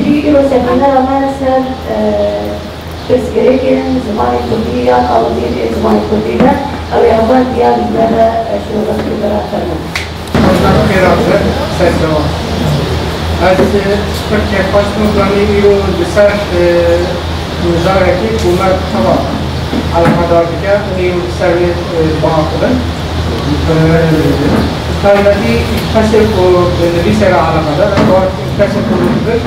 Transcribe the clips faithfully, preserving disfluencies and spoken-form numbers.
Jî îro semînera me ser, e, pirsgirêkên zimanê kurdî ya kalindî ê zimanê kurdî de, ew ê heval diyar ji me re, e, şîrove bike bera fermo. Xêr hatin, ser çava. Ez, e, pir kêfxweş bûm ku em ê îro li ser, e, mijarekê ku me teva eleqedar dike, em ê îro li ser wê, e, biaxivin. E, taybetî kesê ku bi nivîsê re eleqedar e, kesê ku dibir,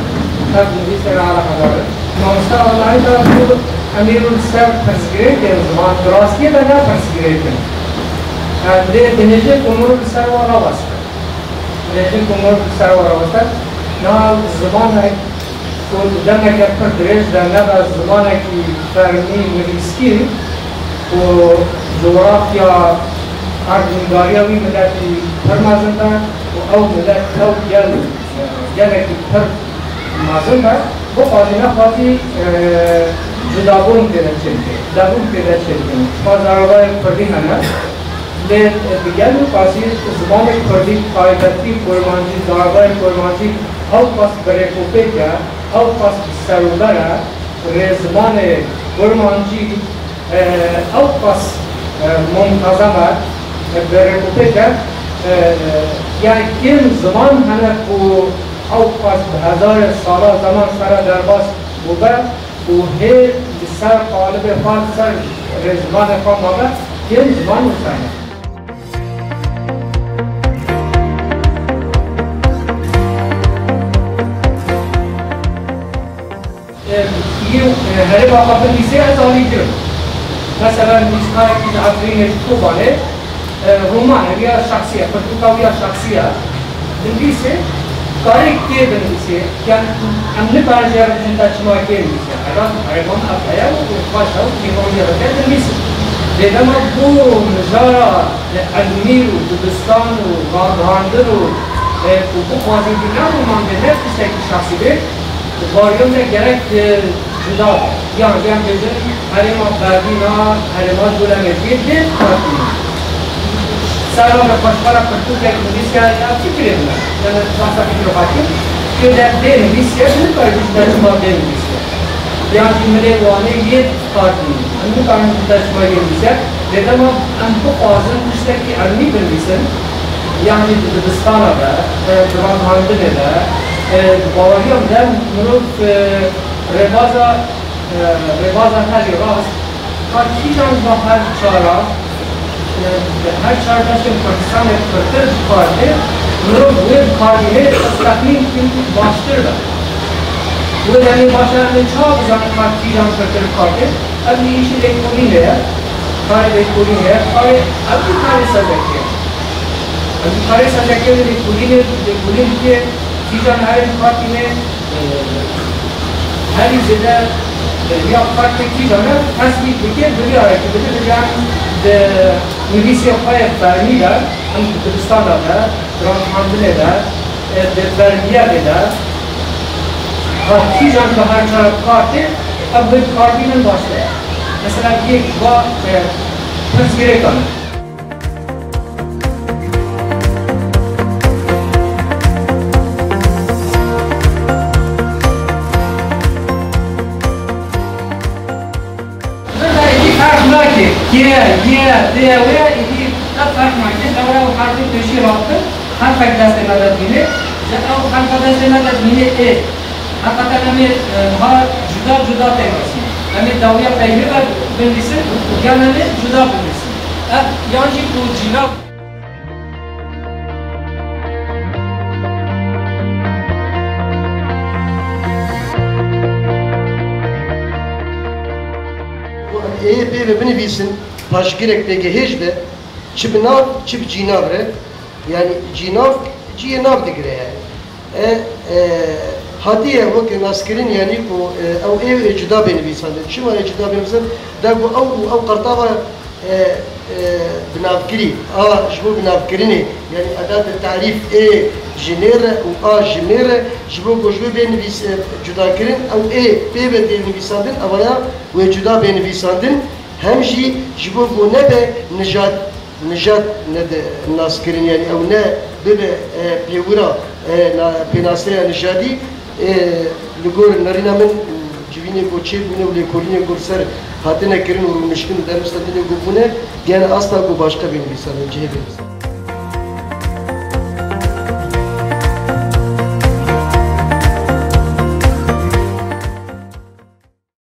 ev nivîsê re eleqedar e. Mamoste Anayî da ku em ê li ser pirsgirêkên ziman, di rastiyê de ne pirsgirêk in. Em lê dihêjin ku mirov li ser wan raweste. Dihêjin ku mirov li ser wan raweste. Niha zimanek ku di demeke pir dirêj de nebe zimanekî fermî nivîskî û cografya erdnîgariya wî miletî pir mezin be û ew milet ew gel, gelekî pir mezin be, bixwazî nexwazî, e, cudabûn tê de çêbike, cudabûn tê de çêbike. Çiqas zarokayê kurdî hene, lê, e, bi gel û qasî zimanê kurdî, taybetî kurmancî, zarokayê kurmancî ew qas bi rêkopêk e, ew qas bi serûber e, rê zimanê kurmancî Ew qas, e, muntezem e, e, bi rêkopêk e, e, yani kêm ziman hene ku ew qas bi hezarê sala zeman sere derbas bûbe û hê li ser qalibê xwe, li ser rêzimanê xwe mabe, kêm ziman wisa hene. E, yê, e, herêma xwe binivîsê ez alî kirim. Mesela nivîskarekî ji Efrînê, ji Kobanê, e, roman, ew ya şexsî ye, pirtûka wî ya şexsî ye. Binivîsê, karê tê binivîsê, yan em nikarin jê re bijin te çima kê nivîsê. Hera herêma me ev heye û xweş e û kêfa wî re tê binivîsin. Lê dema bo mijara, e, elmî û dibistan û ragihandin û, e, ku bixwazin ku ne roman be, ne tiştekî şexsî be, Baweriyam de gerek, e, cuda be. Yan, yan bêjin, herêma Berdîn a, herêma Colemêrgê bê kartî. Serra me xweşxwara pirtûkek nivîsiya ya fikrê min e. Yani, behsa fikrê xwe dikim. Kê de bê nivîsiye, nikare bêjin de çima bê nivîsiye. Yan jî milê Wanê yê kartî. Em nikarin ji te çima yê nivîsiye. Lê dema em bixwazin tiştekî elmî binivîsin, yan jî di dibistana de, e, di ragihandinê de, e, di baweriyan de mirov, e, rêbaza, e, rêbaza herî rast, ka kîjan ji van her çara, e, her çar beşên Kurdistanê pirtir bi kar tê, mirov wê bi kar bînê, ez texmîn dikim ku baştir be. Wê demê baş e, em ê çawa bizanin ka kîjan pirtir bi kar tê? Ev jî îşê lêkolînê ye. Karê lêkolînê ye. Karê, ev jî karê sezekê ye. Ev jî karê sezekê li lêkolînê, lêkolîn dike, kîjan herê bi kar tîne, e, herî zêde, e, ya bi kar tê kîjan e, tespît dike, biryareke bide, bide em di nivîsê xwe yê fermî de, em di dibistana de, di ragihandinê de, e, di ferbiyerê de, ha, kîjan bi her çar bi kar tê, ev wê bi kar bînin baştir e. Mesela, yek va, e, pirsgirêkan e. Burada êdî ferq nake. K, Y, D, W, êdî qet ferq nake. Lewra ew herfê pêşî raxtin, herfek destê me de dibîne. Ji ew herfa destê me de dibîne ê. Heqeten em ê, e, niha cuda cuda tênivîsîn. Em ê dawiya peyvê ve binivîsin, yan em ê cuda binivîsin. Ev, yan jî ku cînav. Ê pê ve binivîsin, paşgirek pê gehêj be, çi bi nav, çi bi cînav re, yanî cînav, cihê nav digire yanî. E, e, hatiye weke naskirin, yanî ku, e, ew ê, ê cuda bê nivîsandin. Çima ê cuda bê nivîsandin? Da ku ew û ew qertava, e, e, binavkirî, a ji bo binavkirinê, yanî edatê tarîf ê ji nê re û a ji nê re, ji bo ku ji wê bê nivîs-, e, cudakirin, ew ê pê ve tê nivîsandin, evaya wê cuda bê nivîsandin, hem jî ji bo ku nebe nijad Nijad nede naskirin, yanî ew ne bibe, e, pêwira, e, na-, pênaseya nijadî, e, Li gor nerîna min, civînê ku çêbûne û lêkolînê ku li ser hatine kirin û rûniştin û dermistendinê ku bûne, gihane asta ku başqe bênivîsan û cihê bênivîsan.